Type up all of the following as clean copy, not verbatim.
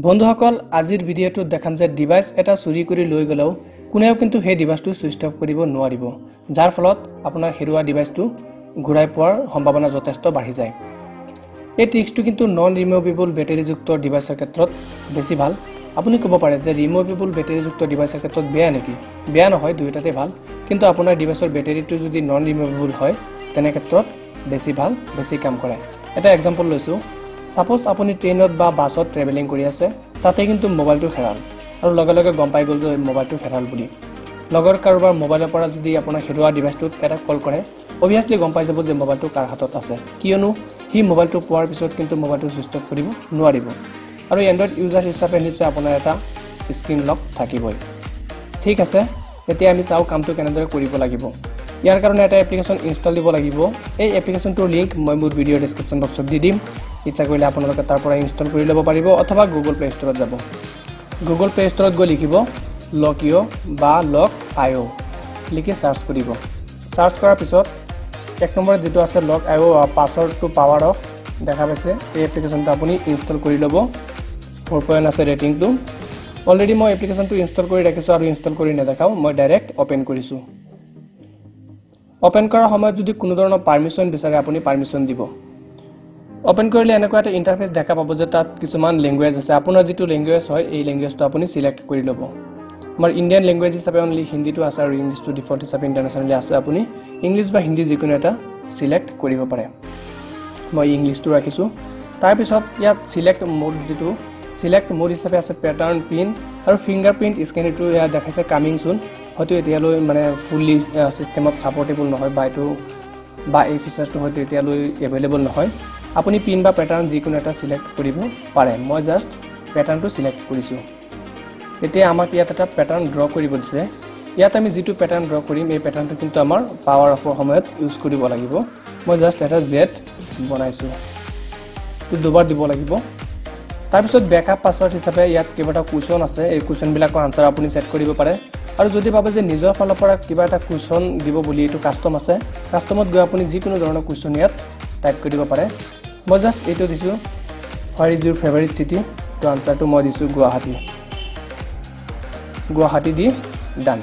বন্ধুসকল, আজিৰ ভিডিঅ'টোত দেখাম যে ডিভাইচ এটা চুৰি কৰি লৈ গ'লেও কোনেও কিন্তু সেই ডিভাইচটো ছুইচ অফ কৰিব নোৱাৰিব, যাৰ ফলত আপোনাৰ হেৰুৱা ডিভাইচটো ঘূৰাই পোৱাৰ সম্ভাৱনা যথেষ্ট বাঢ়ি যায়। এই ট্ৰিক্সটো কিন্তু নন ৰিমুভেবল বেটেৰীযুক্ত ডিভাইচৰ ক্ষেত্ৰত বেছি ভাল। আপুনি ক'ব পাৰে যে ৰিমুভেবল বেটেৰীযুক্ত ডিভাইচৰ ক্ষেত্ৰত বেয়া নেকি? বেয়া নহয়, দুয়োটাতে ভাল। কিন্তু আপোনাৰ ডিভাইচৰ বেটেৰীটো যদি নন ৰিমুভেবল হয় তেনে ক্ষেত্ৰত বেছি ভাল, বেছি কাম কৰে। এটা এক্সাম্পল লৈছোঁ। ছাপ'জ আপুনি ট্ৰেইনত বা বাছত ট্ৰেভেলিং কৰি আছে, তাতে কিন্তু মোবাইলটো হেৰাল আৰু লগে লগে গম পাই গ'ল যে মোবাইলটো হেৰাল বুলি। লগৰ কাৰোবাৰ মোবাইলৰ পৰা যদি আপোনাৰ হেৰুৱা ডিভাইচটোত এটা কল কৰে, অভিয়াছলি গম পাই যাব যে মোবাইলটো কাৰ হাতত আছে, কিয়নো সি মোবাইলটো পোৱাৰ পিছত কিন্তু মোবাইলটো ছুইচ অফ কৰিব নোৱাৰিব। আৰু এণ্ড্ৰইড ইউজাৰ হিচাপে নিশ্চয় আপোনাৰ এটা স্ক্ৰীণ লক থাকিবই। ঠিক আছে, এতিয়া আমি চাওঁ কামটো কেনেদৰে কৰিব লাগিব। ইয়াৰ কাৰণে এটা এপ্লিকেশ্যন ইনষ্টল দিব লাগিব। এই এপ্লিকেশ্যনটোৰ লিংক মই মোৰ ভিডিঅ' ডিছক্ৰিপশ্যন বক্সত দি দিম। ইচ্ছা কৰিলে আপোনালোকে তাৰ পৰা ইনষ্টল কৰি ল'ব পাৰিব, অথবা গুগল প্লে ষ্ট'ৰত যাব। গুগল প্লে ষ্ট'ৰত গৈ লিখিব লক ইঅ' বা লক আই অ' লিখি চাৰ্চ কৰিব। চাৰ্চ কৰাৰ পিছত এক নম্বৰত যিটো আছে লক আই অ' পাছৱৰ্ডটো পাৱাৰ অফ দেখা পাইছে, এই এপ্লিকেশ্যনটো আপুনি ইনষ্টল কৰি ল'ব। 4. আছে ৰেটিংটো। অলৰেডি মই এপ্লিকেশ্যনটো ইনষ্টল কৰি ৰাখিছোঁ আৰু ইনষ্টল কৰি নেদেখাওঁ, মই ডাইৰেক্ট অ'পেন কৰিছোঁ। অ'পেন কৰাৰ সময়ত যদি কোনো ধৰণৰ পাৰ্মিশ্যন বিচাৰে আপুনি পাৰ্মিশ্যন দিব। অ'পেন কৰিলে এনেকুৱা এটা ইণ্টাৰফেচ দেখা পাব যে তাত কিছুমান লেংগুৱেজ আছে। আপোনাৰ যিটো লেংগুৱেজ হয় এই লেংগুৱেজটো আপুনি চিলেক্ট কৰি ল'ব। আমাৰ ইণ্ডিয়ান লেংগুৱেজ হিচাপে অনলি হিন্দীটো আছে আৰু ইংলিছটো ডিফল্ট হিচাপে ইণ্টাৰনেশ্যনেলি আছে। আপুনি ইংলিছ বা হিন্দী যিকোনো এটা চিলেক্ট কৰিব পাৰে। মই ইংলিছটো ৰাখিছোঁ। তাৰপিছত ইয়াত চিলেক্ট মোড, যিটো চিলেক্ট মোড হিচাপে আছে পেটাৰ্ণ, পিন আৰু ফিংগাৰ প্ৰিণ্ট স্কেন, এইটো ইয়াত দেখাইছে কামিং চুন। হয়তো এতিয়ালৈ মানে ফুল্লি ছিষ্টেমত ছাপৰ্টেবল নহয় বা এইটো বা এই ফিচাৰ্ছটো হয়তো এতিয়ালৈ এভেইলেবল নহয়। আপুনি পিন বা পেটাৰ্ণ যিকোনো এটা চিলেক্ট কৰিব পাৰে। মই জাষ্ট পেটাৰ্ণটো চিলেক্ট কৰিছোঁ। এতিয়া আমাক ইয়াত এটা পেটাৰ্ণ ড্ৰ কৰিব দিছে। ইয়াত আমি যিটো পেটাৰ্ণ ড্ৰ কৰিম এই পেটাৰ্ণটো কিন্তু আমাৰ পাৱাৰ অফৰ সময়ত ইউজ কৰিব লাগিব। মই জাষ্ট এটা জেড বনাইছোঁ, এইটো দুবাৰ দিব লাগিব। তাৰপিছত বেকআপ পাছৱৰ্ড হিচাপে ইয়াত কেইবাটাও কুৱেশ্যন আছে, এই কুৱেশ্যনবিলাকৰ আনচাৰ আপুনি ছেট কৰিব পাৰে। আৰু যদি ভাবে যে নিজৰ ফালৰ পৰা কিবা এটা কুৱেশ্যন দিব বুলি, এইটো কাষ্টম আছে, কাষ্টমত গৈ আপুনি যিকোনো ধৰণৰ কুৱেশ্যন ইয়াত টাইপ কৰিব পাৰে। মই জাষ্ট এইটো দিছোঁ, what is your favourite city, তো আনচাৰটো মই দিছোঁ গুৱাহাটী। গুৱাহাটী দি ডান।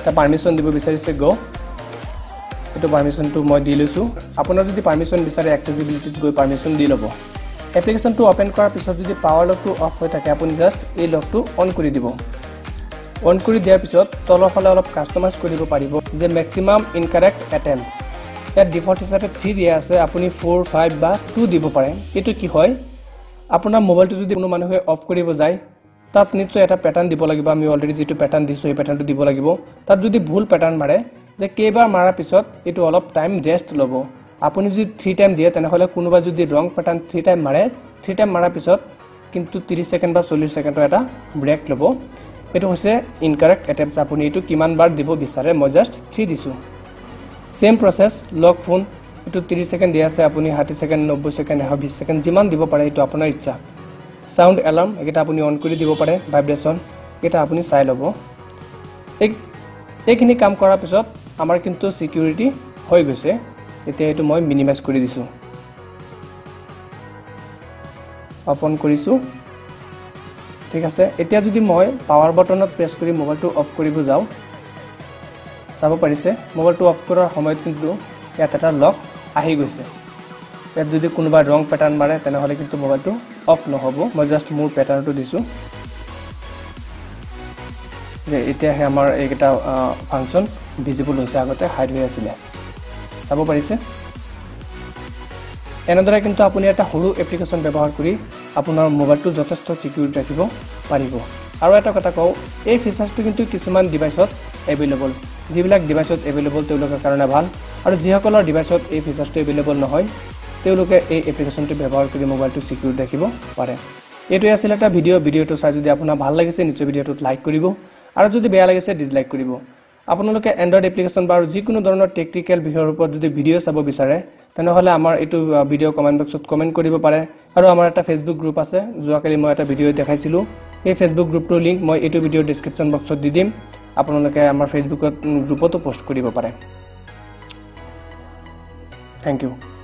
এটা পাৰ্মিশ্যন দিব বিচাৰিছে, গ' এইটো পাৰ্মিশ্যনটো মই দি লৈছোঁ। আপোনাৰ যদি পাৰ্মিশ্যন বিচাৰে এক্সেচিবিলিটিত গৈ পাৰ্মিশ্যন দি ল'ব। এপ্লিকেশ্যনটো অ'পেন কৰাৰ পিছত যদি পাৱাৰ লকটো অফ হৈ থাকে আপুনি জাষ্ট এই লকটো অন কৰি দিব। অন কৰি দিয়াৰ পিছত তলৰ ফালে অলপ কাষ্টমাইজ কৰিব পাৰিব যে মেক্সিমাম ইনকাৰেক্ট এটেম্প, ইয়াত ডিফল্ট হিচাপে 3 দিয়া আছে, আপুনি 4, 5 বা 2 দিব পাৰে। এইটো কি হয়, আপোনাৰ মোবাইলটো যদি কোনো মানুহে অফ কৰিব যায় তাত নিশ্চয় এটা পেটাৰ্ণ দিব লাগিব। আমি অলৰেডি যিটো পেটাৰ্ণ দিছোঁ সেই পেটাৰ্ণটো দিব লাগিব। তাত যদি ভুল পেটাৰ্ণ মাৰে যে কেইবাৰ মাৰাৰ পিছত এইটো অলপ টাইম ৰেষ্ট ল'ব। আপুনি যদি 3 টাইম দিয়ে তেনেহ'লে কোনোবা যদি ৰং পেটাৰ্ণ 3 টাইম মাৰে, 3 টাইম মাৰাৰ পিছত কিন্তু 30 ছেকেণ্ড বা 40 ছেকেণ্ডৰ এটা ব্ৰেক ল'ব। এইটো হৈছে ইনকাৰেক্ট এটেম্পছ। আপুনি এইটো কিমান বাৰ দিব বিচাৰে, মই জাষ্ট 3 দিছোঁ। ছেম প্ৰচেছ লক ফোন, এইটো 30 ছেকেণ্ড দিয়া আছে, আপুনি 60 ছেকেণ্ড, 90 ছেকেণ্ড, 120 ছেকেণ্ড যিমান দিব পাৰে এইটো আপোনাৰ ইচ্ছা। চাউণ্ড এলাৰ্ম এইকেইটা আপুনি অন কৰি দিব পাৰে, ভাইব্ৰেশ্যন এইকেইটা আপুনি চাই ল'ব। এইখিনি কাম কৰাৰ পিছত আমাৰ কিন্তু ছিকিউৰিটি হৈ গৈছে। এতিয়া এইটো মই মিনিমাইজ কৰি দিছোঁ, অফ অন কৰিছোঁ। ঠিক আছে, এতিয়া যদি মই পাৱাৰ বটনত প্ৰেছ কৰি মোবাইলটো অফ কৰিব যাওঁ, চাব পাৰিছে মোবাইলটো অফ কৰাৰ সময়ত কিন্তু ইয়াত এটা লক আহি গৈছে। ইয়াত যদি কোনোবা ৰং পেটাৰ্ণ মাৰে তেনেহ'লে কিন্তু মোবাইলটো অফ নহ'ব। মই জাষ্ট মোৰ পেটাৰ্ণটো দিছোঁ যে এতিয়াহে আমাৰ এইকেইটা ফাংচন ভিজিবল হৈছে, আগতে হাইড হৈ আছিলে। চাব পাৰিছে। এনেদৰে কিন্তু আপুনি এটা সৰু এপ্লিকেশ্যন ব্যৱহাৰ কৰি আপোনাৰ মোবাইলটো যথেষ্ট ছিকিউৰিটি ৰাখিব পাৰিব। আৰু এটা কথা কওঁ, এই ফিচাৰ্ছটো কিন্তু কিছুমান ডিভাইচত এভেইলেবল, যিবিলাক ডিভাইচত এভেইলেবল তেওঁলোকৰ কাৰণে ভাল, আৰু যিসকলৰ ডিভাইচত এই ফিচাৰ্ছটো এভেইলেবল নহয় তেওঁলোকে এই এপ্লিকেশ্যনটো ব্যৱহাৰ কৰি মোবাইলটো ছিকিউৰ ৰাখিব পাৰে। এইটোৱে আছিল এটা ভিডিঅ'। ভিডিঅ'টো চাই যদি আপোনাৰ ভাল লাগিছে নিশ্চয় ভিডিঅ'টোত লাইক কৰিব, আৰু যদি বেয়া লাগিছে ডিছলাইক কৰিব। আপোনালোকে এণ্ড্ৰইড এপ্লিকেশ্যন বা যিকোনো ধৰণৰ টেকনিকেল বিষয়ৰ ওপৰত যদি ভিডিঅ' চাব বিচাৰে তেনেহ'লে আমাৰ এইটো ভিডিঅ' কমেণ্ট বক্সত কমেণ্ট কৰিব পাৰে। আৰু আমাৰ এটা ফেচবুক গ্ৰুপ আছে, যোৱাকালি মই এটা ভিডিঅ' দেখাইছিলোঁ, এই ফেচবুক গ্ৰুপটোৰ লিংক মই এইটো ভিডিঅ'ৰ ডিছক্ৰিপশ্যন বক্সত দি দিম। আপোনালোকে আমাৰ ফেচবুকত গ্ৰুপতো পষ্ট কৰিব পাৰে। Thank you.